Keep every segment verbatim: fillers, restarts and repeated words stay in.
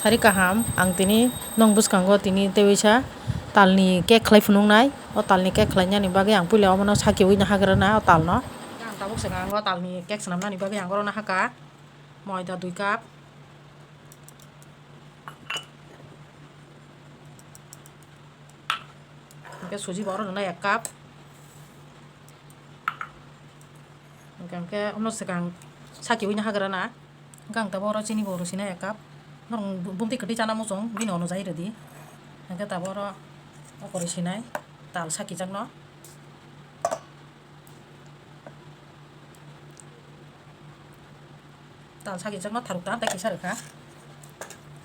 Ari kaham, ang tini nong bwskango tini teiwisa talni cake khlai phunuknai. O talni cake khlainani bagwi ang puila omono sakiui nahagrana o talno. Ang tabuk swkang o talni cake swnamnani bagwi ang oro nahaka moida dui cup. Hwnkhe suji bo oro rwnai ek cup. Hwnkhe, hwnkhe omo swkang sakiui nahagrana. Hwnkhe ang tabuk oro chini bo rw sinai ek cup. Norok bumtwi kwtwi chana muchung, bini onujai rwdi. Hwnkhe tabuk oro oko rw sinai tal sakijakno. Tal sakijakno tharuk ta tei kisa rwkha.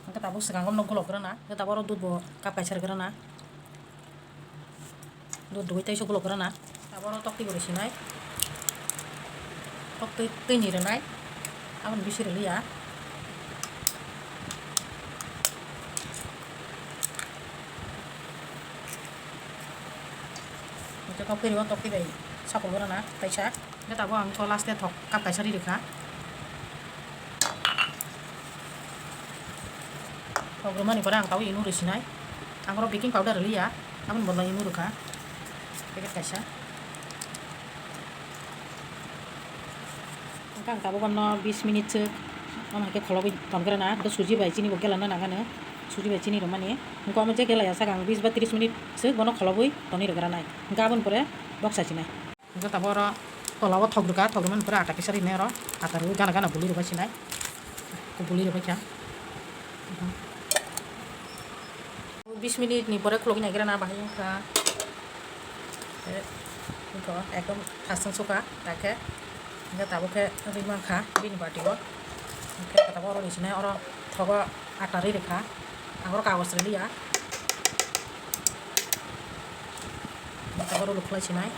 Hwnkhe tabuk swkang omno gulok rwna. Hwnkhe tabuk oro dudh bo cup kaisa rwk rwna. Dudh dugui tei se gulok rwna. Tabuk oro toktwi bo rw sinai. Toktwi twi ni rwnai. Aboni bisi rwliya. Hwnkhe toktwi rw, toktwi bai sakolgo rwna kaisa. Hwnkhe tabuk ang khe last e thok cup kaisa ri rwkha. Thok rwmani pore ang tabuk inu rw sinai. Ang oro baking powder rwliya, aboni bodol inu rwkha packet kaisa. Hwnkhe ang tabuk bono bis minute swk omo hai khe kholobwi tongkhe rwna, hwnkhe suji bai chini bo gelana nangano, suji bai chini rwmani. Hwnkhe omo je gelaya saka ang bis ba tris minute swk bono kholobwi tonwi rwkha rwnai. Hwnkhe aboni pore boksa sinai. Hwnkhe tabuk oro tola o thok rwkha, thok rwmani pore ata kisa rinai oro, ata rwui gana gana buli rwbai sinai, buli rwbaikha. Bis minute ni pore khulogwi naigra na bahai wngkha. Tei wngkha ekdom thasung sukha, ta khe hwnkhe tabuk khe rwi mankha bini bati o. Hwnkhe tabuk oro rwi sinai, oro thogo ata rwi rwkha, ang oro kagoj rwliya. Tabuk oro rwkhlai sinai.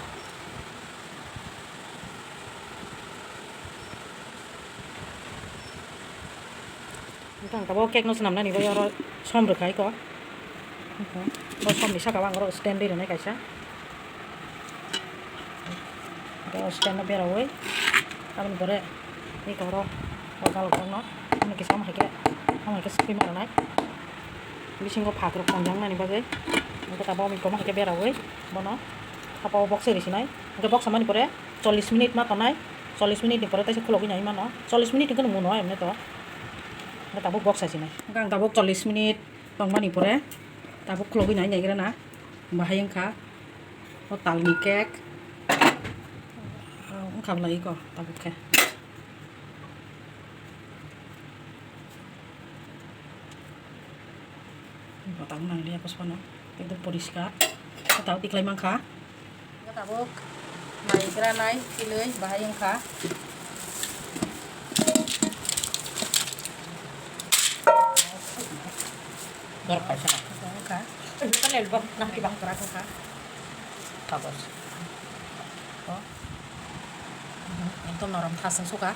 Hwnkhe ang tabuk cake no swnamnani bagwi oro som rwkha iko. Hwnkhe o som ni saka o ang oro stand ri rwnai kaisa. Hwnkhe o stand no beraui aboni pore iko oro o galok rok no kisa omo hai khe omo hai khe swima rwnai. Bisingo phak rok tonjaknani bagwi hwnkhe tabuk omo hai khe beraui bono saka o box ri sinai. Hwnkhe box samani pore chollish minute ma tongnai, chollish minute ni pore teisa khulogwi nai mano, chollish minute hwnkhe nung mano emne to. Hwnkhe tabuk box sasinai. Hwnkhe ang tabuk chollish minute tongmani pore tabuk khulogwi nai naigra na, bahai wngkha o talni cake, wngkha bwlai iko tabuk khe. Botang nang liya bosphano ekdom poriskar. Tabuk tiklai mankha. Tabuk naigra nai tini bahai wngkha. Borok kaisa na. Wngkha. Wngkha. Tabuk. Ekdom norom thasung sukha.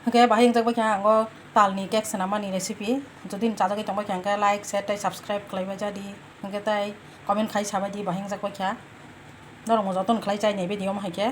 Hwnkhe bahai wngjak bai kha ang o talni cake swnam mani recipe. Jodi nwng chajagwi tongbai kha hwnkhe like, share tei subscribe khlaibai jadi. Hwnkhe tei comment khai sabai di bahai wngjak bai kha. Norokno jotono khlai chai nai video omo hai khe.